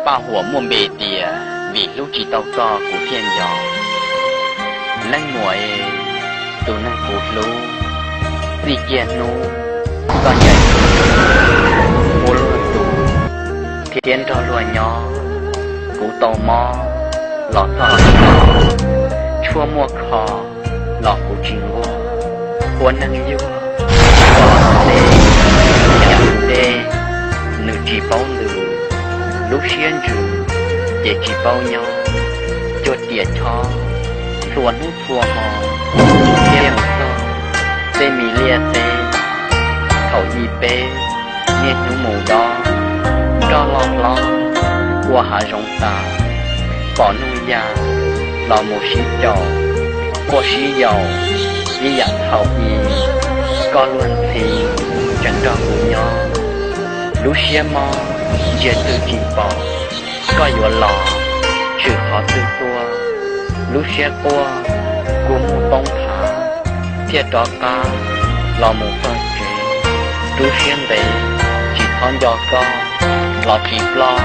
Paj huam muaj npe tias vim hlub tsis tau koj kuv thiaj nco. Leej muam e, tus neeg kuv hlub, txij kiag hnub koj ncaim kuv ua luag tus thiab nrog luag nyob, kuv tau mob los txog, tshuaj muaj kho los kuv tsis nquag, ua neeg yuag los deb, yam deb, nws tsis paub ntws, lub siab ntsws ces tsis paub nyob, cuag riam chob txhua hnub txhua hmo, thiab mus txog tej me liaj teb, thaum yim peb niaj hnub mus dob, nroj loj hlob ua hav zoov tas, pom nuj ya los mus sib caum, quaj sib yaum ib yam thaum i, koj luag ntxhi tseem nrog kuv nyob, lub siab mob ntsia twg tsis pom, koj yuav los tshwm qhov twg tuaj, lub siab quaj kua muag poob nthav, thiaj rov qab los mus pawg tsev, lub siab ntev tsis txhob nco koj, los tsis ploj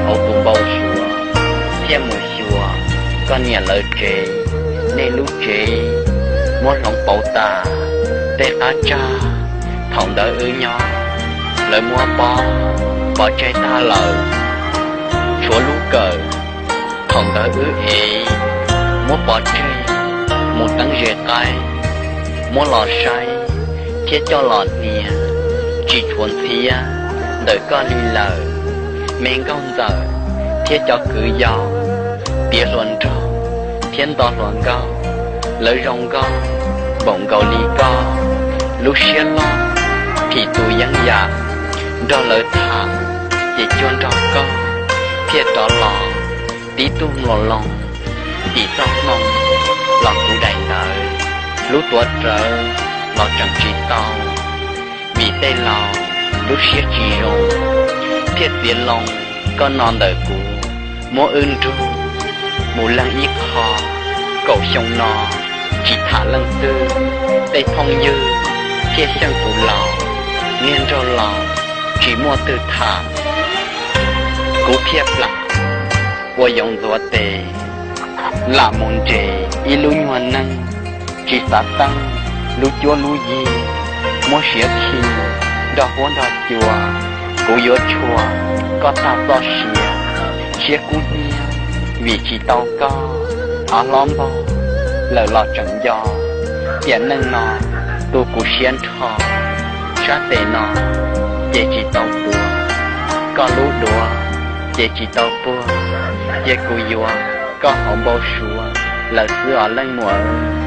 hauv tus npau suav, thiaj mus xyuas koj niam lawv tsev, nej lub tsev muab hloov pauv tas, tej qab tsag thaum ntawd wb nyob, lawv muab pob pov tseg tag lawm, tshuav lub kawm thaum ntawd wb ev, muab pov tseg mus teeb ze qaib, muab los saib thiab coj los hnia, tsis tshuav ntxhiab ntawm koj li lawm, me nkauj ntxawm thiab cov kwv yau, tiav hluas nraug thiab nto hluas nkauj, lawv zoo nkauj npaum nkaus li koj, lub siab loj phim tus yeeb yam, nrog lawv tham ces cuag nrog koj, thiaj rov los tib tug mluas loo, tim txoj hmoo los kuv daim ntawv, lub tuav rawv los tseem tsis tau, vim tej laus lub siab tsis zoo, thiaj txiav loo koj no ntawm kuv, muab wb nrug mus leej ib qho, kaum xyoo no tsis tham leej twg, tej phooj ywg thiaj xyeej kuv laus, niag nraug laus tsis muaj twg tham, kuv thiaj plam ua yoov ntxuav tes, lam mus nres ib lub nyuag neej, tsis xav teeb lub cuab lub yig, muab siav khi nrog huab nrog cua, kuv yuav tshua koj tag txoj sia, siab kub hnyiab vim tsis tau koj, av hlob npaug lawm los tseem nco, tiam neej no tu kuv siab nrho, sab tes no ces tsis tau tuav, koj lub duav ces tsis tau puag, cia kuv yuav koj hauv npau suav lawm xwb os leej muam.